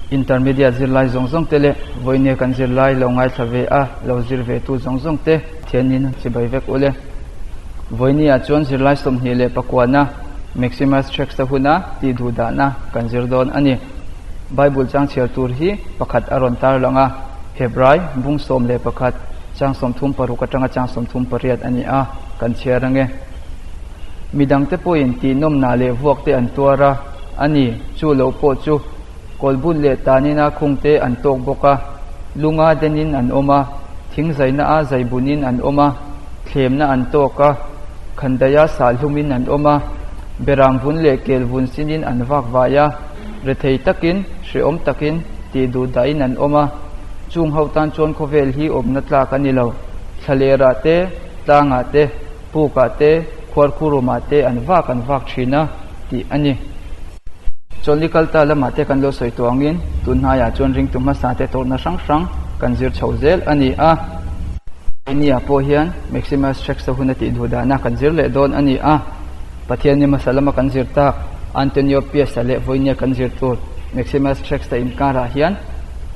Intermediate zirlai zawng zawng te leh vawinia kan zirlai lo ngaithla ve a, lo zir ve tu zawng zawng te thianin chibai vek ule. Vawinia chuan zirlai 29na Maximus Tracks-a huna tih duh dahna kan zir dawn a ni. Bible chang chhiar tur hi pakhat a rawn tar lang a, Hebrai bung 11 chang 36 atanga chang 38 a ni a, kan chhiar ange. Midangte pawhin tihnawmna leh vuak te an tuar a, a ni, chu lo pawh chu kawlbun leh tanina khungte an tawk bawk a, lunga denin an awm a, thing zaina a zaibunin an awm a, thlemna an tawk a, khandaia sahlumin an awm a, beram vun leh kel vun sinin an vak vai a, rethei takin, hrehawm takin, tih duh dahin an awm a, chung ho tan chuan khawvel hi awmna tlak a ni lo, thlalerah te, tlangah te, pukah te, khuarkhurumah te an vak an vak thin a, tih a ni. Chawlhni kalta lamah te kan lo sawi tawh angin tun hnaiah chuan ringtu hmasa te tawrhna hrang hrang kan zir chho zel a ni a. Nia pawh hian Maximus Shakespeare huna tih duh dahna kan zir leh dawn a ni a. Pathian ni hmasa lama kan zir tak Antonio Piesa leh vawinia kan zir tur Maximus Shakespeare inkarah hian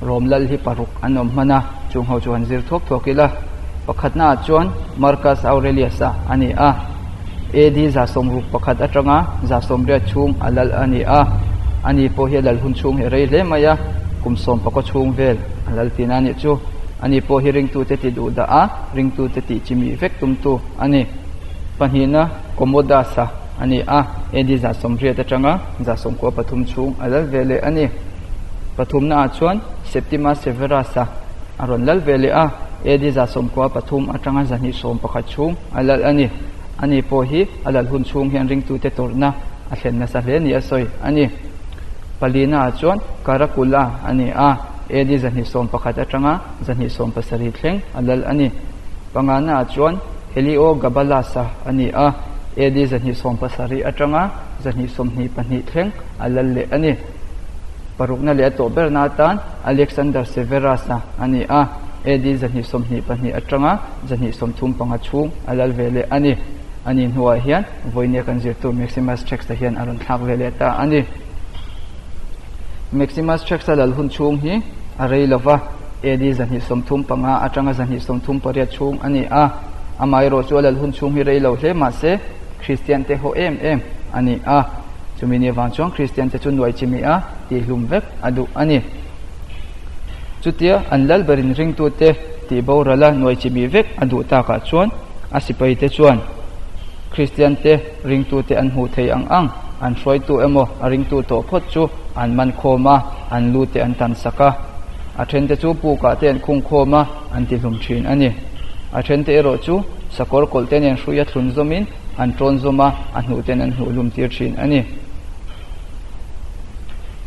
Rom lal hi paruk an awm hman a, chung ho chu han zir thuak thuak ila. Pakhatnaah chuan Marcus Aurelius-a a ni a. AD 61 atanga 180 chhung a lal a ni a, ani pawh hi a lal hun chhung hi a rei hle mai a, kum 14 chhung vel a lal tina a nih chu. Ani pawh hi ringtute ti duh dah a, ringtute tih chimih vek tumtu a ni. Pahnihna Commodus-a a ni a, AD 180 atanga 93 chhung a lal ve leh a ni. Pathumnaah chuan Septimus Severus-a a rawn lal ve leh a, AD 93 atanga 211 chhung a lal a ni. Ani pawh hi a lal hun chhung hian ringtute tawrhna a thlen nasa hle ni a sawi a ni. Palina-ah chuan Karakula a ni a, AD 211 atanga 270 thleng a lal a ni. Pangana-ah chuan Heliogabalus-a a ni a, AD 270 atanga 222 thleng a lal leh a ni. Parukna leh a tawh berna atan Alexander Severus-a a ni a, AD 222 atanga 235 chhung a lal ve leh a ni. Ani hnuah hian vawinia kan zirtu Maximus Threx-a hian a rawn thlak ve leh ta a ni. Maximus Threx-a lal hun chhung hi a rei lo va, AD 235 atanga 238 chhung a ni a. Amaherawh chu a lal hun chhung hi rei lo hle mah se, Kristian te haw em em a ni a. Chumi ni avang chuan Kristian te chu nuai chimih a tihhlum vek a duh a ni. Chutia an lal berin ringtute tih boral a nuai chimih vek a duh takah chuan a sipaite chuan Kristian te ringtute an hmuh thei ang ang an hruaitu emaw a ringtu tawh phawt chu an man khawm a, an lu te an tan sak a. A thente chu pukah te an khung khawm a, an tihlum thin a ni. A thente erawh chu sakawr kawlh te nen hrui a thlun zawmin an tawn zawm a, a hnuh ten an hnuh hlum tir thin a ni.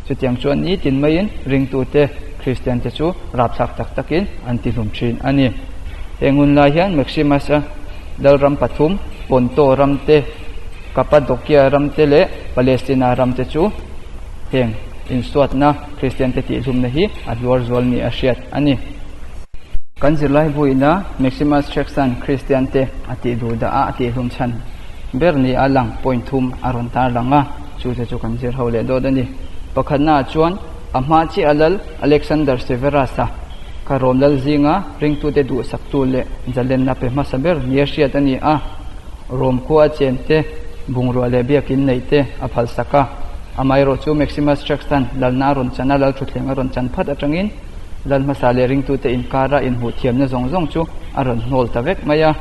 Chutiang chuan nitin maiin ringtute Kristiante chu rapthlak tak takin an tihlum thin a ni. Heng hun lai hian Maximus-a lalram pathum, Ponto ram te, Cappadocia ram te leh Palestina ram te chu heng insuatna Kristiante tihhlumna hi a hluar zual ni a hriat a ni. Kan zirlai buina Maximus Thraxan Kristiante a tih duh dah a, a tihhlum chhan ber ni a lang point thum a rawn tar lang a, chu te chu kan zir ho leh dawt a ni. Pakhatnaah chuan a hma chiah a lal Alexander Severus-a kha rawm lal zinga ringtute duhsaktu leh zalenna pe hmasa ber nia hriat a ni a. Rom khua a chen te, bungrua leh biakin neih te a phalsak a. Amaherawh chu Maximus Thraxan lalna a rawn chan a, lal thutthleng a rawn chan phat atangin lal hmasa leh ringtute inkara inhmuh thiamna zawng zawng chu a rawn hnawl ta vek mai a.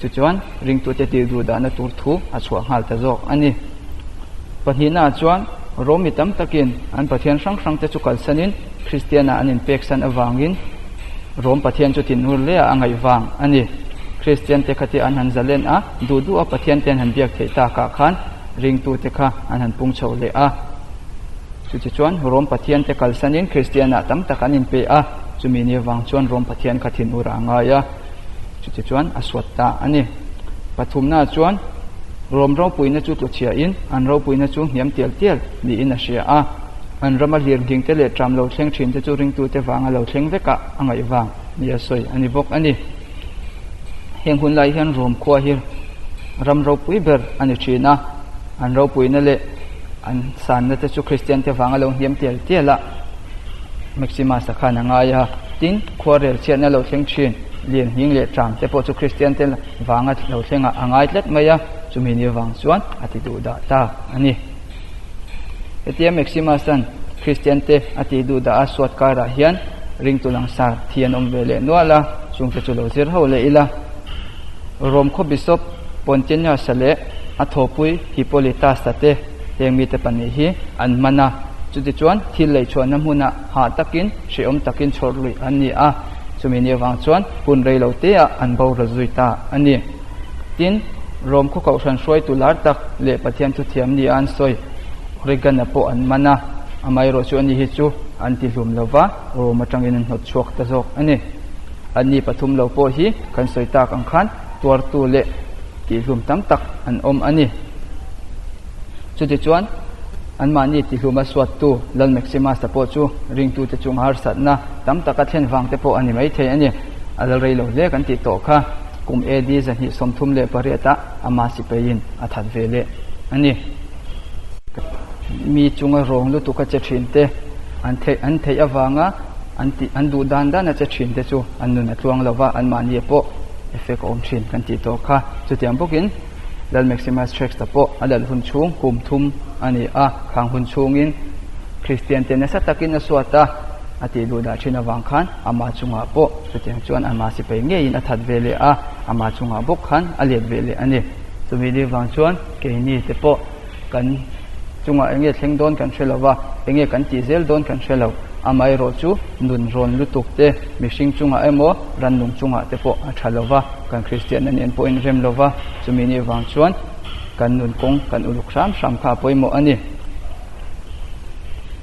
Chuchuan ringtute tih duh dahna tur thu a chhuah nghal ta zawk a ni. Pahnihnaah chuan Rom mi tam takin an pathian hrang hrangte chu kalsanin Kristiana an inpeksan avangin Rom Pathian chu tinur hle a a ngaih vang a ni. Kristiante kha te an han zalen a, duh duh a Pathiante an han biak theih takah khan ringtute kha an han pung chho leh a. Chutichuan Rom Pathiante kalsanin Kristianah tam tak an inpe a, chumi ni avang chuan Rom Pathian kha thinur a ngai a, chutichuan a suat ta a ni. Pathumnaah chuan Rom ropuina chu tluchhiahin an ropuina chu hniam tial tial niin a hria a. An rama lirnghing te leh ṭam lo thleng ṭhin te chu ringtute vanga lo thleng vekah a ngaih vang ni a sawi a ni bawk a ni. Heng hun lai hian Rom khua hi ram ropui ber a ni ṭhin a, an ropuina leh an sanna te chu Kristian te vanga lo hniam tial tial a. Maximus-a khan a ngai a. Tin, khuarel chhiatna lo thleng thin, lianhming leh ṭam te pawh chu Kristiante vanga lo thlengah a ngai tlat mai a, chumi ni vang chuan a ti duh dah ta a ni. Hetia Maximus-a'n Kristiante a tih duh dah a suat karah hian ringtu langsar thi an awm ve leh nual a, chungte chu lo zir ho leh ila. Rom khaw Bishop Pontianus-a leh a thawpui Hippolytus-a te heng mite pahnih hi an hman a, chutichuan thil leichhuahna hmunah hah takin hrehawm takin chhawrh luih an ni a, chumi ni avang chuan hun rei lo teah an boral zui ta a ni. Tin, Rom khaw kohhran hruaitu lar tak leh Pathian thuthiam nia an sawi Origen-a pawh an man a, amaherawh chu ani hi chu an ti hlum lo va, Rom atangin an hnawt chhuak ta zawk a ni. Anni pathum lo pawh hi kan sawi tak ang khan tuartu leh tihhlum tam tak an awm a ni. Chutichuan, anmahni tihluma suattu Lal Maximus-a pawh chu ringtute chunga harsatna tam taka thlen vangte pawh a ni maithei a ni. A lal rei lo hle kan tih tawh kha kum AD 238 ah ama sipeiin a that ve leh a ni. Mi chunga rawng lutuk a che thin te, an theih an theih avanga an tih an duh dan dan a che thin te chu an nun a tluang lo va, anmahni pawh effect a awm thin kan tih tawh kha. Chutiang bawkin Lal Maximus Threx-a pawh a lal hun chhung kum thum a ni a, khang hun chhungin Kristian te nasa takin a suat a, a tih duh dah thin avang khan ama chungah pawh chutiang chuan ama sipai ngeiin a that ve leh a, ama chungah bawk khan a let ve leh a ni. Chumi ni vang chuan keini te pawh kan chungah eng nge thleng dawn kan hre lo va, eng nge kan tih zel dawn kan hre lo. Amaherawh chu nun rawn lutuk te, mihring chungah emaw rannung chungah te pawh a tha lo va, kan Kristianna nen pawh inrem lo va, chumi ni vang chuan kan nun kawng kan uluk hram hram kha a pawimawh a ni.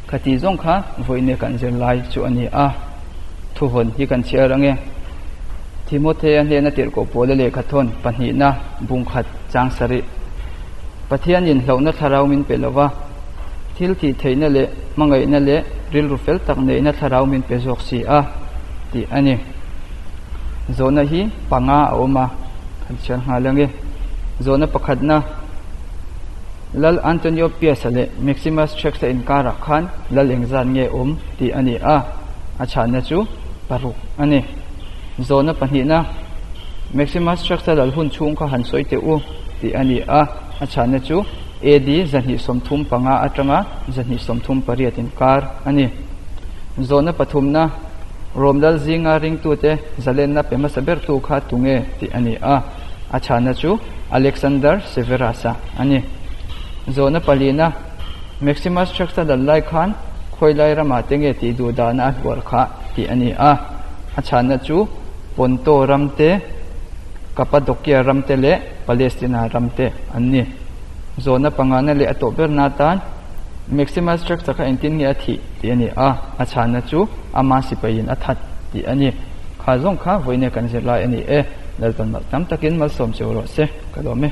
Khati zawng kha vawiine kan zir lai chu a ni a, thuhawn hi kan chhiar ang e. Timothea hnena tirhkoh pawla lehkhathawn pahnihna bungkhat chang sarih. Pathianin hlauhna thlarau min pe lo va, thil tih theihna leh hmangaihna leh rilru fel tak neihna thlarau min pe zawk si a, tih a ni. Zawhna hi panga a awm a, kan chhiar nghal ang e. Zawhna pakhatna, Lal Antonio Piasa leh Maximus Threx-a inkarah khan lal engzat nge awm tih a ni a, a chhanna chu paruk a ni. Zawhna pahnihna, Maximus Threx-a lal hun chhung kha han sawi teh u tih a ni a, a chhanna chu AD 235 atanga 238 inkar a ni. Zawhna pathumna, Rom lal zinga ringtute zalenna pe hmasa bertu kha tunge tih a ni a, a chhanna chu Alexander Severus-a a ni. Zawhna palina, Maximus Threx-a lal lai khan khawilai ramah te nge tih duh dahna a hluar kha tih a ni a, a chhanna chu Ponto ram te, Cappadocia ram te leh Palestina ram te an ni. Zawhna pangana leh a tawh berna atan Maximus Threx-a kha engtin nge a thih tih a ni a, a chhanna chu ama sipaiin a that tih a ni. Kha zawng kha vawiin kan zirlai a ni e. Lalpan malh tam takin malsawm cheu rawh se, ka lawm e.